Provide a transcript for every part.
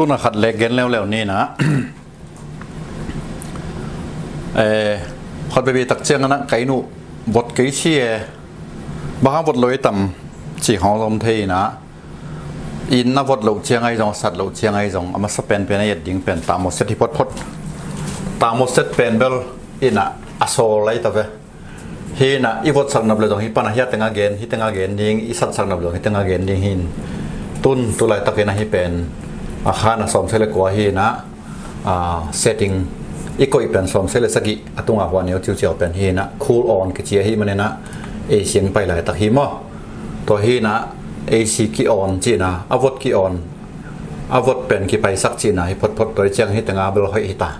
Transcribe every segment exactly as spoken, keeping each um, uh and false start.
Na khat lek gen leuleu ni na. Eh, khat bebi tak ciang na kai nu vot kei si e. Bang hang vot lo i tam ci khong zom thei na. Inn na vot lo ciang ai zong, sat lo ciang ai zong, a masa pen pen a et ding pen thermostat hi photphot. Thermostat pen bel inn ah a sawl lai ta ve. Hi na, i votsak nop le zong hi pan a hia teng a gen, hi teng a gen ding, i satsak nop le zong hi teng a gen ding hi. Tun tu laitak inn ah hi pen a khan a sawmsagih le kua hi na, a, setting i koih pen sawmsagih le sagih a tunga hua neu ciuciau pen hi na, cool on kici ahi manin a, A C ong pai laitak hi maw. Tua hi na, A C ki on ci na, a vot ki on, a vot pen kipaisak ci na, hi photphot tua i ciang hi teng a bel hoih hi ta.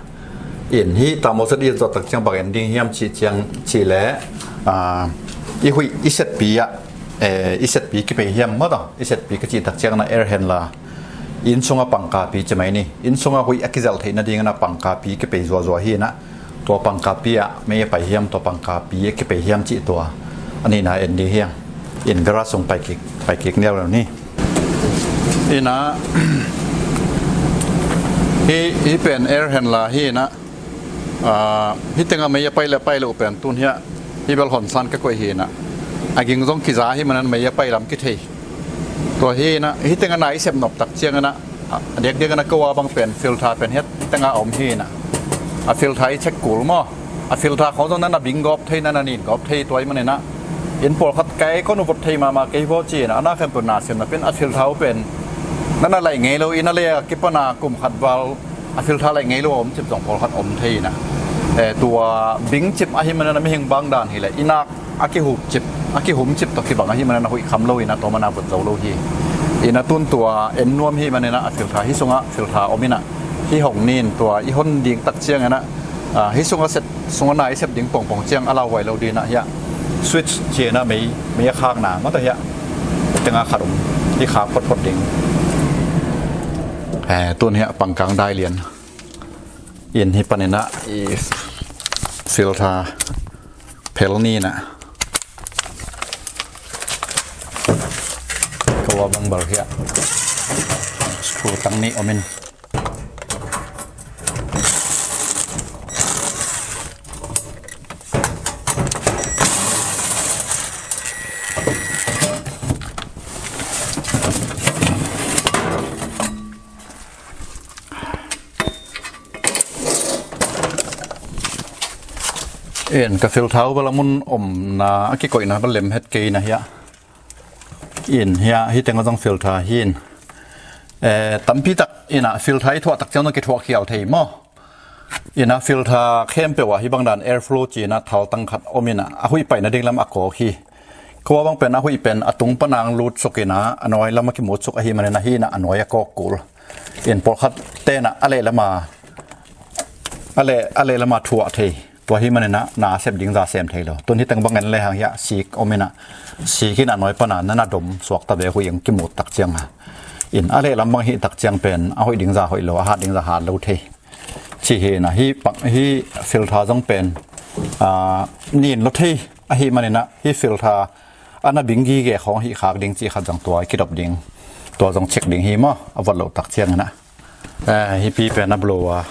In hi thermostat i zot tak ciang bang en ding hiam ci ciang ci le, a, i huih i setpi ah, eh, i setpi kipei hiam maw tawh, i setpi ka cih tak ciang na air handler, inn sunga pangkapi ci mai ni, inn sunga huih a kizelh theih nading na pangkapi kipei zuazua hi na, tua pangkapi ah mei a pai hiam, tua pangkapi a kipei hiam cih tua a nihna en ding hiam. In garage sung pai kik, pai kik nial ni. Ina, hi, hi pen air handler hi na, a, hi teng a mei a pai le pai lo pen tun hi a, hi bel hon san ka koih hi na. A ging zong kiza hi manin mei a pai lam kithei. Tua hi na, hi teng a na i sep nop tak ciang na, a, diakdiak na ko a bang pen filter pen hi a teng a om hi na. A filter i check kul maw. A filter khong zong na na bing gawp thei, na na nin gawp thei tua i manin a. Inn pawlkhat kai ko nu vot thei mahmah kei vaw ci na, a na khempeuh na sem na pen a filter uh pen na na laih ngei lo, inn a le a kipan a kum khat val a filter laih ngei lo a om cip zong pawlkhat om thei na. Eh, tua bing cip ahi manin a mihing bang dan hi le, inn a a kihum cip, a kihum cip tawh kibang ahi manin a huih kham lo in a tua man a vot zo lo hi. Ina tun tua en nuam hi manin a filter hi sunga filter om in a hi hong nin tua i hon ding tak ciang in a, a, hi sunga set, sunga na i sep ding pongpong ciang a lauhuai lo ding a hi a. Switch ci na mei, mei a khak na maw tawh hi a. Teng a khat om, i khak photphot ding. Eh, tun hi a pangkang dai lian. In hi pan in a i filter phel ni na. Ko a bang bal hi a. Screw tang nih om in. In ka filter uh bel a mun omna a kikoihna bel lem het kei na hi a. In hi a, hi teng a zong filter hi in. Eh, tampi tak in a filter i thuah tak ciang zong kithuah khial thei maw. In a filter khempeuh ah hi bang dan airflow ci in a thaltang khat om in a, a huih paina ding lam a kawk hi. Ko a bang pen a huih pen a tung pan a lut suk in a, a nuai lam a kimut suk ahi manin a hi in a, a nuai a kawk kul. In pawlkhat ten a, a leh lam a, a leh, a leh lam a thuah thei. Tua hi manin a na sep ding za sem thei lo. Tun hi teng bang en le hang hi a sik om in a, sik in a nuai pan a na na dom suak ta ve huih ang kimut tak ciang a. In a leh lam bang hi tak ciang pen a hoih ding za hoih lo, a hat ding za hat lo thei. Ci hi na, hi pang, hi filter zong pen, a, nin lo thei ahi manin a, hi filter a na bing gige khong hi khak ding ci khat zong tua i kidop ding. Tua zong check ding hi maw, a vot lo tak ciang in a. Eh, hi pi pen a blower.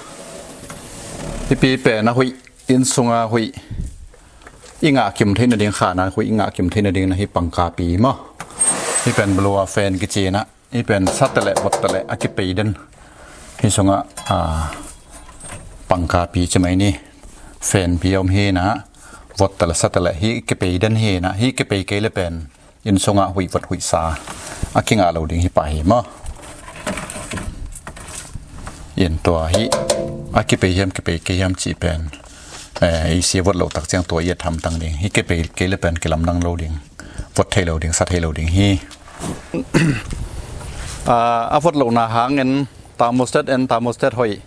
Hi pi pen a huih, inn sunga huih i ngah kim theih nading khan a huih i ngah kim theih nading na hi pangkapi maw. Hi pen blower fan kici na. Hi pen sa tale, vot tale, a kipei den. Hi sunga, a, pangkapi ci mai ni. Fan pi om hi na, vot tale, sa tale, hi kipei den hi na, hi kipei kei le pen. Inn sunga huih vot huih sa. A kingah lo ding hi pah hi maw. In tua hi, a kipei hiam, kipei kei hiam ci pen. Eh, i si vot lo tak ciang tua i a tham tang ding. Hi kipei kei le pen kilam dang lo ding. Vot thei lo ding, sa thei lo ding hi. A, a vot lohna hangin thermostat en, thermostat hoih.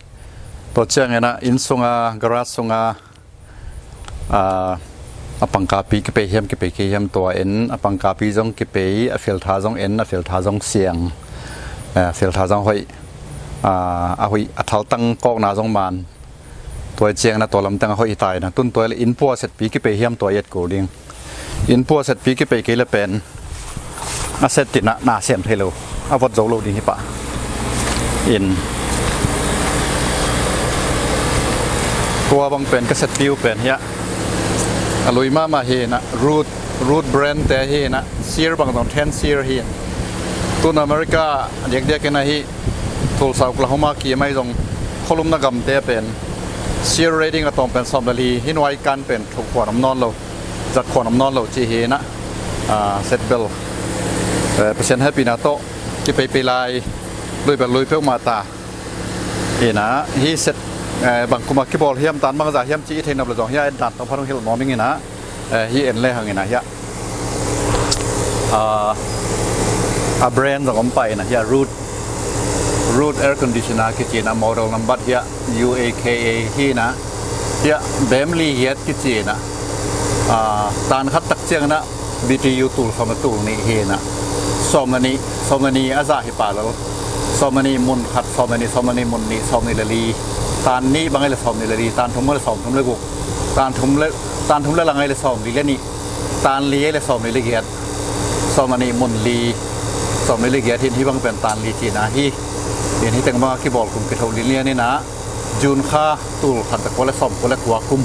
Tua ciangin a inn sunga, garage sunga, a, a pangkapi kipei hiam, kipei kei hiam tua en, a pangkapi zong kipei, a filter zong en, a filter zong siang, a, filter zong hoih, a, a hoih, a thaltang kawkna zong man. Tua i ciang na tua lamtang a hoih hi ta i na tun tua i le inn pua setpi kipei hiam tua i et kul ding. Inn pua setpi kipei kei le pen a set tina na sem thei lo. A vot zo lo ding hi pah. In Tua bang pen ka set piu pen hiah a lui mahmah hi inah, Root, Root brand te hi inah, Seer bang zong ten Seer hi in. Tun America diakdiak inah hih Tulsa, Oklahoma kim ahi zong khualumna gamte pen Seer rating a tawm pen sawm le li, hih nuai kan pen thuk khuan om nawn lo, zat khuan om nawn lo ci hi inah, ah, set bel, eh, Pasian hehpihna tawh kipeipei lai, lui bel lui peuhmah ta. Inah hih set, eh, bang kuma kibawl hiam, tan bangza hiam ci i thei nop le zong hiah en dan tawh phan hong hilh nuam ing inah, eh, hih en le hang inah hiah, ah, a brand zong om pah inah hiah Root, Root air conditioner kici inah model number hiah U A K A hi inah hiah bem li hiat kici inah, ah, tan khat tak ciang inah B T U tul sawm le tul nih hi inah, sawm le nih, sawm le nih a zah hi pah lel. Sawm le nih mun khat, sawm le nih, sawm le nih mun nih, sawm nih le li. Tan nih bang hi le sawm nih le li, tan thum hi le sawm thum le guk, tan thum le, tan thum le lang hi le sawm li le nih, tan li hi le sawm li le giat, sawm le nih mun li, sawm li le giat hi in, hih bang pen tan li cihna hi. In hih teng bang a kibawl kum kithoh lianlian inah June kha tul khat za kua le sawm kua le kua kum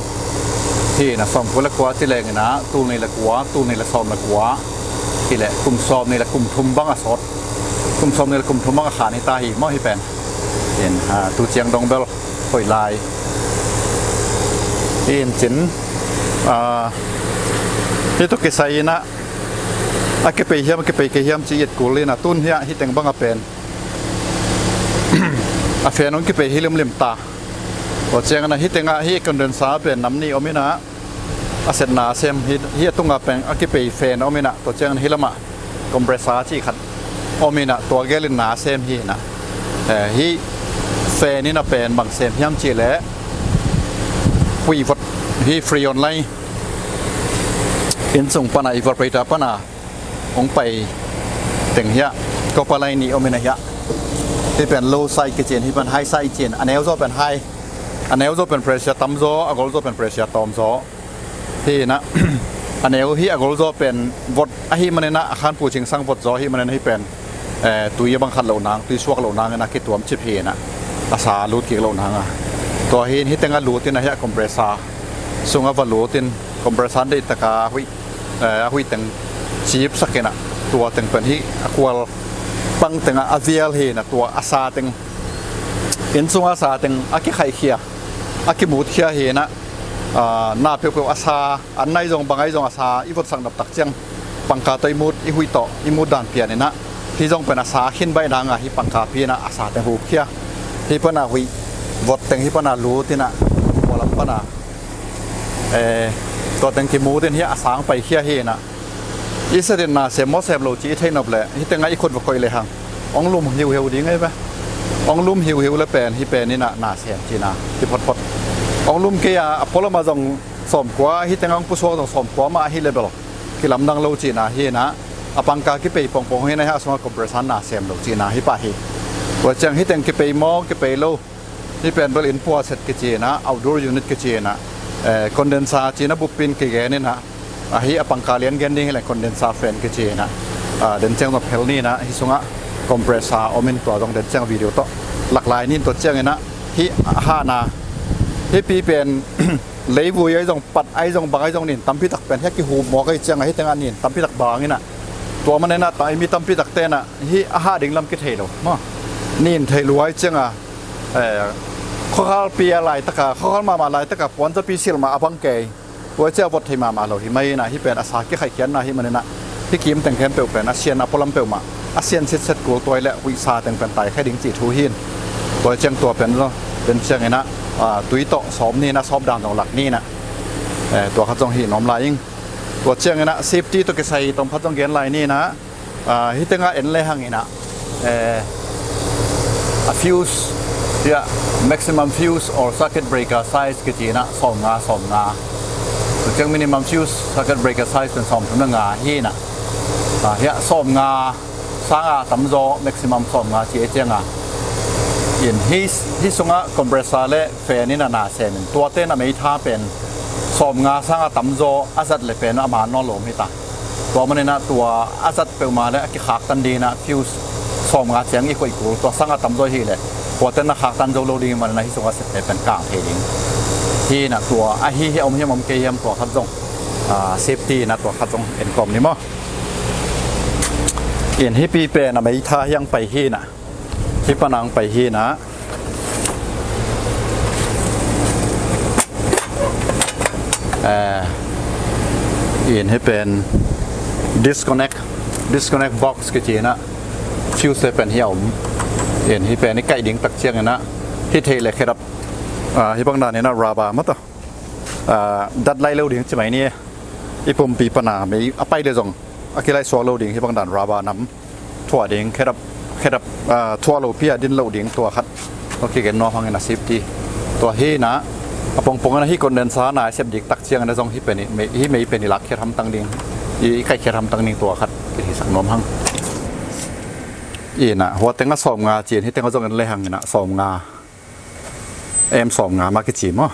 hi inah, sawm kua le kua ci leng inah tul nih le kua, tul nih le sawm le kua hi leh kum sawm nih le kum thum bang a sawt, kum sawm nih le kum thum bang a khan hi ta hi maw hih pen. In, ah, tu ciang dong bel hoih lai. In cin, ah, hih tawh kisai inah a kipei hiam, a kipei kei hiam ci i et kul inah, tun hiah hih teng bang a pen a fan hong kipei hi limlim ta. Tua ciang inah hih tengah hih condenser pen nam nih om inah, a set na sem hi, hih a tungah pen a kipei fan om inah, tua ciang inah hih lamah compressor cih khat om inah, tua gel in na sem hi inah. Eh, hih fan inah pen bang sem hiam cih leh huih vot, hih freon line, inn sung pana evaporator pana hong pai teng hiah copper line nih om inah hiah. Hih pen low side kici in, hih pen high side kici in, a neu zaw pen high, a neu zaw pen pressure tam zaw, a gol zaw pen pressure tawm zaw. Hi inah a neu hi, a gol zaw pen vot ahih man inah, a khanpu cingsang vot zaw ahih man inah hih pen, eh, tui a bang khat loh nang, tui suak loh nang inah kituam cip hi inah, a sa lut kik loh nang a. Tua hi in hih tengah lut inah hiah compressor sungah va lut in, compressor deih taka huih, eh, a huih teng cipsak inah, tua teng pen hih a kual pang tengah a vial hi inah, tua a sa teng, inn sungah a sa teng a kikhaihkhia, a kimutkhia hi inah, ah, na peuhpeuh a sa, an nai zong bang ai zong a sa i votsak nop tak ciang pangka tawh i mut, i huih tawh i mut dan pian inah, hih zong pen a sa khin baih nang a, hih pangka pi inah a sa teng hupkhia. Hih pana huih vot teng hih pana lut inah, khualam pana, eh, tua teng kimut in hiah a sa hong paikhia hi inah. I set in na sem maw sem lo ci i thei nop leh hih tengah i khut va koih lehang hong lum hiuhiu ding ei ve. Hong lum hiuhiu le pen hih pen inah na sem cihna hi photphot. Hong lum kei a, a pualamah zong sawmkua, hih tengah hong pusuak zong sawmkua mah ahi le bel kilamdang lo cihna hi inah, a pangka kipei pongpong hi inah hiah a sungah compressor na sem lo cihna hi pah hi. Tua ciang hih teng kipei maw kipei lo, hih pen bel in pua set kici inah, outdoor unit kici inah, eh, condenser ci inah bup in kigen inah, ahi a pangka lian gen ding hi leh condenser fan kici inah, ah, den ciang zong phel ni inah, hih sungah compressor om in, tua zong den ciang video tawh lak lai ni in, tua ciang inah hih a hahna, hih pi pen leivui ai zong, pat ai zong, bang ai zong nin tampi tak pen hiah kihup mawk ai ciang a, hih tengah nin tampi tak bang inah, tua man inah ta, mi tampi tak te inah hih a hah ding lam kithei lo maw. Nin thei lua ai ciang a, eh, khuakhal pi a laitaka, khuakhal mahmah laitaka puanzapi silh mah a bang kei. Tua ciah vot thei mahmah lo hi mai inah, hih pen a sa kikhaihkhiatna hi man inah, hih kim teng khempeuh pen a sian a pualam peuhmah a sian sitset kul, tua hi leh huih sa teng pen taikhia ding cih thu hi in. Tua ciang tua pen zong, pen ciang inah, ah, tui tawh sawm ni inah, sawp dan zong lak ni inah, eh, tua khat zong hih nuam lai ing. Tua ciang inah safety tawh kisai tawm khat zong gen lai ni inah, ah, hih tengah en lehang inah, eh, a fuse, hiah, maximum fuse or circuit breaker size kici inah sawmnga, sawmnga. Tua ciang minimum fuse circuit breaker size pen sawmthum le nga hi inah, ah, hiah sawmnga sanga tamzaw, maximum sawmnga ci ei ciang a. In hih, hih sungah compressor le fan inah na sem in, tuate na meitha pen sawmnga sanga tamzaw a zat le pen a man nawn lo om hi ta. Tua man inah tua a zat peuhmah le a kikhaktan ding inah fuse sawmnga ciang i koih kul, tua sanga tamzaw hi leh Huate na khaktan zo lo ding manin ah hih sungah sep pen kang thei ding. Hih in ah tua ahi hiam om hiam om kei hiam tua khat zong, ah, safety in ah tua khat zong en kawm ni maw. In hih pi pen a meitha hiang pai hi in ah, hih panang pai hi in ah. Eh, in hih pen disconnect, disconnect box kici in ah, fuse te pen hih a om. In hih pen i kaih ding tak ciangin ah hih theih le khedap, ah, hih bang dan in ah rubber mah tawh, ah, dat lai lo ding ci mai ni. I pumpi pana mei a pai le zong a kilaih suak lo ding hih bang dan rubber nam thuah ding, khedap, khedap, ah, thuah lo pi a din lo ding tua khat. Tua kigen nuam hangin a safety. Tua hi in ah a pongpong in ah hih condenser na i sep dik tak ciangin ah zong hih pen i mei, hih mei pen i lak khiat hamtang ding, i, i kaih khiat hamtang ding tua khat kihisak nuam hang. In ah hua teng ah sawmnga ci-in hih teng ah zong en le hangin ah sawmnga, M sawmnga mah kici maw.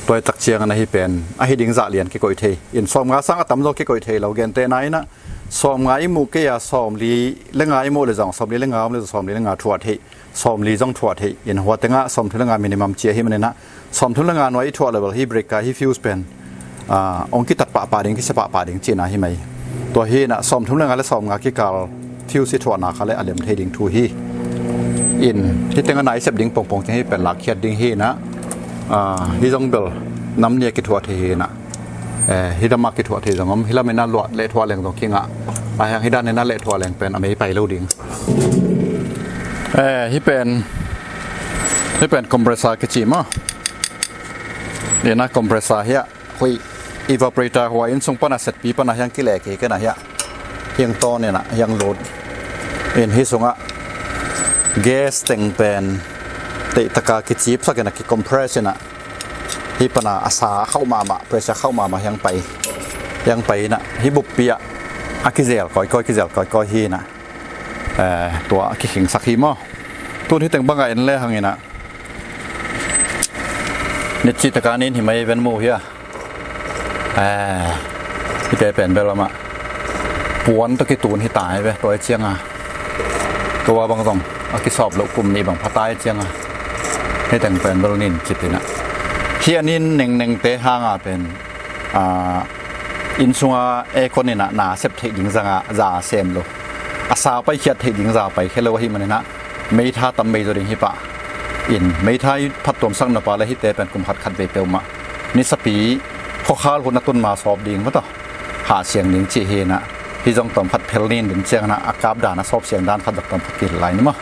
Tua i tak ciangin ah hih pen ahi ding zah lian kikoih thei. In sawmnga sang a tam zaw kikoih thei lo, gentehna in ah sawmnga i muh kei a sawmli le nga i muh le zong, sawmli le nga om le zong sawmli le nga thuah thei, sawmli zong thuah thei. In hua teng ah sawmthum le nga minimum ci ahih manin ah sawmthum le nga nuai i thuah lo bel hih breaker, hih fuse pen, ah, hong kitat pahpah ding, kisia pahpah ding cihna hi mai. Tua hi in ah sawmthum le nga le sawmnga kikal fuse i thuahna kha le a lem thei ding thu hi. In hih teng ah na i sep ding pongpong ciang hih pen lakkhiat ding hi in ah, ah, hih zong bel nam nih a kithuah thei hi in ah. Eh, hih lam ah kithuah thei zong om, hih lam in ah luah le thuah leng zong kingah. A hiang hih dan in ah le thuah leng pen a mei pai lo ding. Eh, hih pen, hih pen compressor kici maw. In ah compressor hi a, huih evaporator hua inn sung pana setpi pana hiang kileh kei ken ah hi a, hiang tawn in ah hiang lut. In hih sungah gas teng pen teihtaka kicipsak in ah kicompress in ah hih pana a sa khauh mahmah, pressure khauh mahmah hiang pai, hiang pai in ah hih buppi ah a kizel kawikawi, kizel kawikawi hi in ah, eh, tua a kikhingsak hi maw. Tun hih teng bangah en le hangin ah nitcih taka nin hi mai ven mu hi a. Eh, hihte pen bel amah puan tawh kitun hi ta hi ve, tua hi cianga. Tua bang zong a kisawp loh kum nih bang pha ta hi cianga. Hih teng pen bel nin cip in ah. Hih a nin nengnengte hanga pen, ah, inn sunga aircon in ah na sep theih ding zanga za sem lo, a sa paikhiat theih ding za paikhia lo ahih manin ah meitha tam bei zaw ding hi pah. In meitha i phattuamsak nop a le hihte pen kum khat khat vei peuhmah nisapi khuakhal hun a tun ma sawp ding maw tawh, hah siang ding cih hi in ah, hih zong tawm khat phel nin ding ciangin ah a kap dan a sawp siang dan khat zong tawm khat kihilh lai ni maw.